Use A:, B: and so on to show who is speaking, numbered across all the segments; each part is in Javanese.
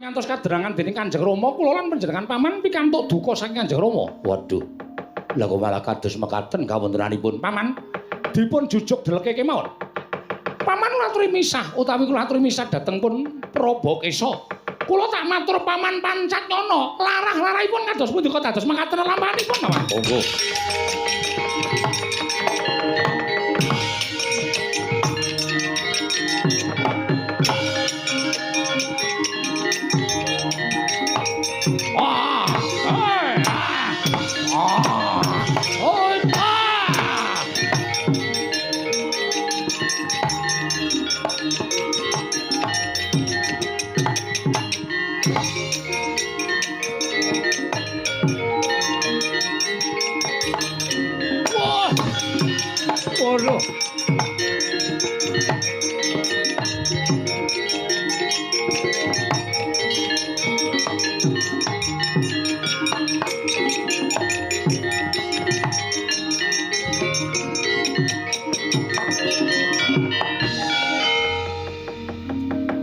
A: Ngantos kaderangan dening Kanjeng Rama kula lan panjenengan paman pikantuk duka saking Kanjeng Rama. Waduh. Lah kok malah kados mekaten kawontenanipun paman dipun jujuk deleke kemawon. Paman kula aturi misah utawi kula aturi misah dhateng pun Prabokesa. Kula tak matur paman Pancatnyana, larah-larahipun kados pundi kok dados mekaten lampahanipun paman. Monggo.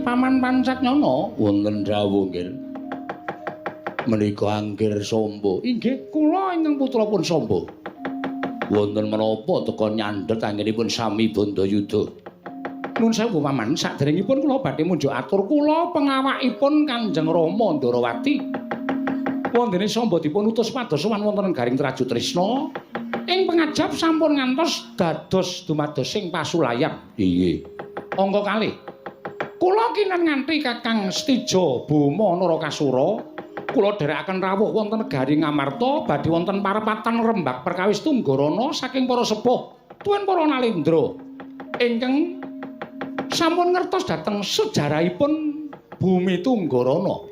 A: Paman Pancatnyana wonten dawuh nggih. Menika Anggir Samba. Inggih, kula ingkang putra pun Samba. Wonten menapa teka nyandhet anggenipun sami Bandayuda. Nuwun sewu paman, saderengipun kula badhe munjuk atur kula pengawakipun Kanjeng Rama Ndarawati. Wondene Samba dipun utus pados sowan wonten Garing Trajutrisna. Ing pengajap sampun ngantos dados dumadosing pasulayan. Inggih. Angka kalih. Kula kinten nganti Kakang Setija Boma Narakasura, kula dherekaken rawuh wonten negari Ngamarta badhe wonten parepatan rembag perkawis Tunggarana saking para sepuh tuwin para nalendra ingkang sampun ngertos dhateng sejarahipun bumi Tunggarana.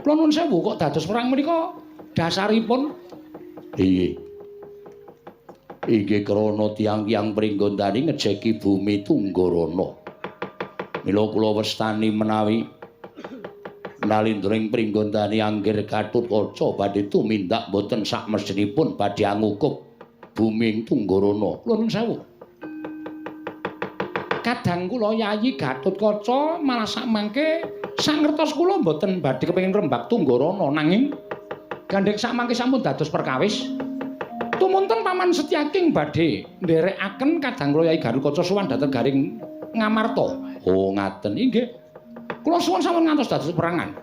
A: Kula nuwun sewu kok dados perang menika dasaripun? Inggih. Inggih krana tiyang-tiyang Pringgondani ngejeki bumi Tunggarana. Mila kula wastani menawi nalindra ing Pringgondani Anggir Gatotkaca badhe tumindak boten sakmestinipun badhe angukup bumi ing Tunggarana. Kula nuwun sewu. Kadang kula Yayi Gatotkaca malah sakmangke sangertos kula mboten badhe kepengin rembag Tunggarana nanging gandheng sakmangke sampun dados perkawis. Tumunten Paman Setyaking badhe nderekaken kadang kula Yayi Gatotkaca sowan dhateng Garing Ngamarta. Oh ngaten inggih. Kula suwun sampun ngantos dados perangan.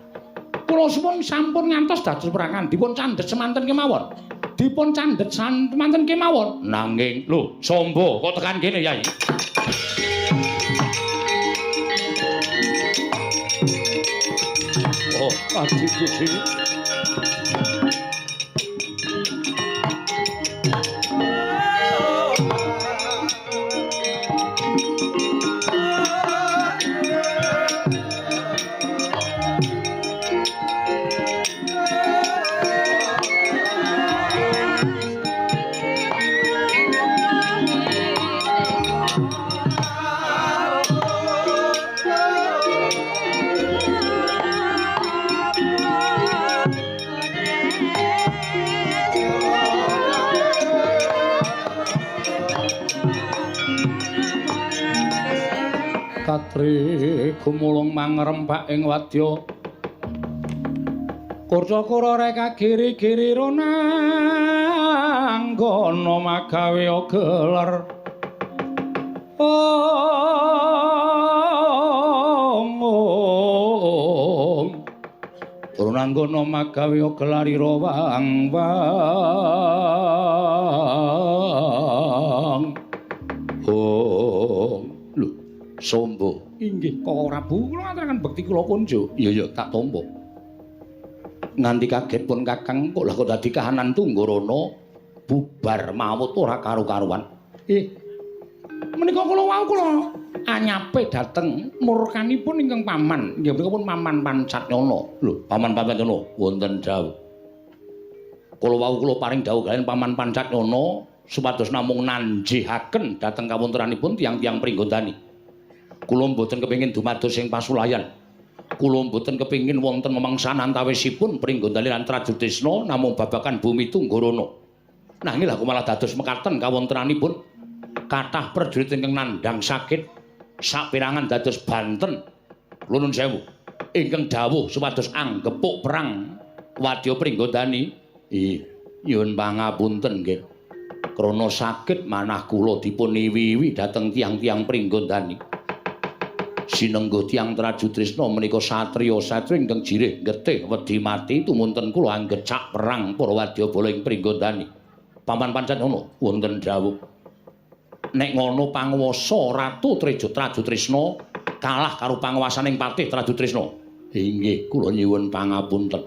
A: Kula suwun sampun ngantos dados perangan. Dipun candhet semanten kemawon. Dipun candhet semanten kemawon. Nanging lho, Samba kok tekan kene Yai? Oh, adikku dhewe. Katri gumulung mangrempak ing wadya Kurca-kura reka giri-giri ronanggana magawe geler. Ong Ronanggana magawe gelarira wang wang. Ong lho Samba. Inggih Koko Prabu, kula ngaturaken bekti kula kunjuk. Iya iya tak tampa. Nganti kaget pun Kakang kok lah kok dadi kahanan Tunggarana bubar mawut ora karu-karuan. Menika kula wau kula anyape dhateng murkanipun ingkang paman. Inggih menika pun Paman Pancatnyana. Lho, Paman Pancatnyana wonten dawuh. Kula wau kula paring dawuh kaliyan Paman Pancatnyana supados namung nanjihaken dhateng kawontenanipun tiyang-tiyang Pringgondani. Kula mboten kepengin dumados sing pasulayan. Kula mboten kepengin wonten memangsan antawisipun Pringgondani lan Trajutrisna namung babagan bumi Tunggarana. Nanging lha kok malah dados mekaten kawontenanipun kathah prajurit ingkang nandhang sakit saperangan dados banten. Kula nuwun sewu. Ingkang dawuh supados anggepuk perang wadya Pringgondani. Ih, nyuwun pangapunten nggih. Krana saged manah kula dipun iwi-iwi dhateng tiyang-tiyang Pringgondani. Sinengguh tiyang Trajutrisna menika satriya-satriya ingkang jirih getih wedi mati tumunten kula anggecak perang para wadyabala ing Pringgondani. Paman Pancanyana wonten dawuh. Nek ngono panguwasa Ratu Trajutrisna kalah karo panguwasaning Patih Trajutrisna. Inggih, kula nyuwun pangapunten.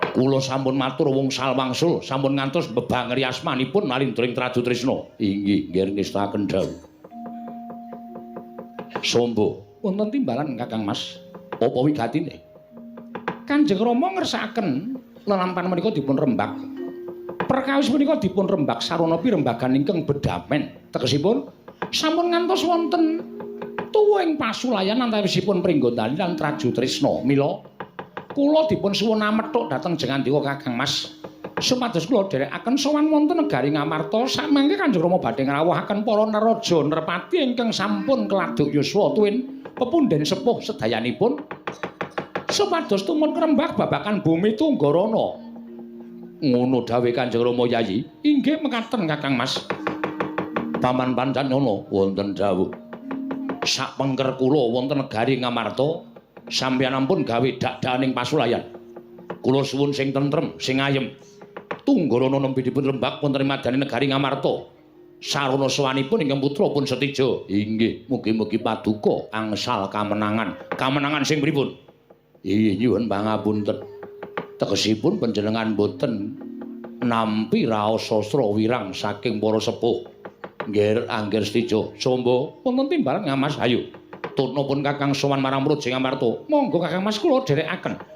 A: Kula sampun matur wungsal wangsul, sampun ngantos bebangeri asmanipun nalindra ing Trajutrisna. Inggih, nggih ngestaken dawuh. Sombo, wonten timbalan Kakang Mas. Apa wigatine? Kanjeng Rama ngersakaken lelampan menika dipun rembak. Perkawis menika dipun rembak sarana pirembagan ingkang bedamen. Tegesipun sampun ngantos wonten tuwa ing pasulayan antawisipun Pringgondani lan Trajutrisna. Mila kula dipun suwun amethuk dhateng Jengandika Kakang Mas supados kula dherekaken sowan wonten negari Ngamarta. Samangke Kanjeng Rama badhe ngrawuhaken para neraja nerpati ingkang sampun keladuk yuswa tuwin pepundhen sepuh sedayanipun supados tumut ngrembak babagan bumi Tunggarana. Ngono dawuhe Kanjeng Rama Yayi. Inggih mekaten Kakang Mas. Paman Pancanyana wonten dawuh. Sak pengker kula wonten negari Ngamarta, sampeyan ampun gawe dak-dakaning pasulayan. Kula suwun sing tentrem, sing ayem. Tunggarana nembe dipun rembak wonten ing madyaning negari Ngamarta. Sarana sowanipun ingkang putra pun setija. Inggih, mugi-mugi paduka angsal kamenangan. Kamenangan sing pripun? Inggih, nyuwun pangapunten. Tegesipun panjenengan boten nampi raos sastra wirang saking para sepuh. Nggih, angger setija. Sombo, wonten timbalan Mas. Ayo. Tutna pun Kakang sowan marang Praja Ngamarta. Monggo Kakang Mas kula dherekaken.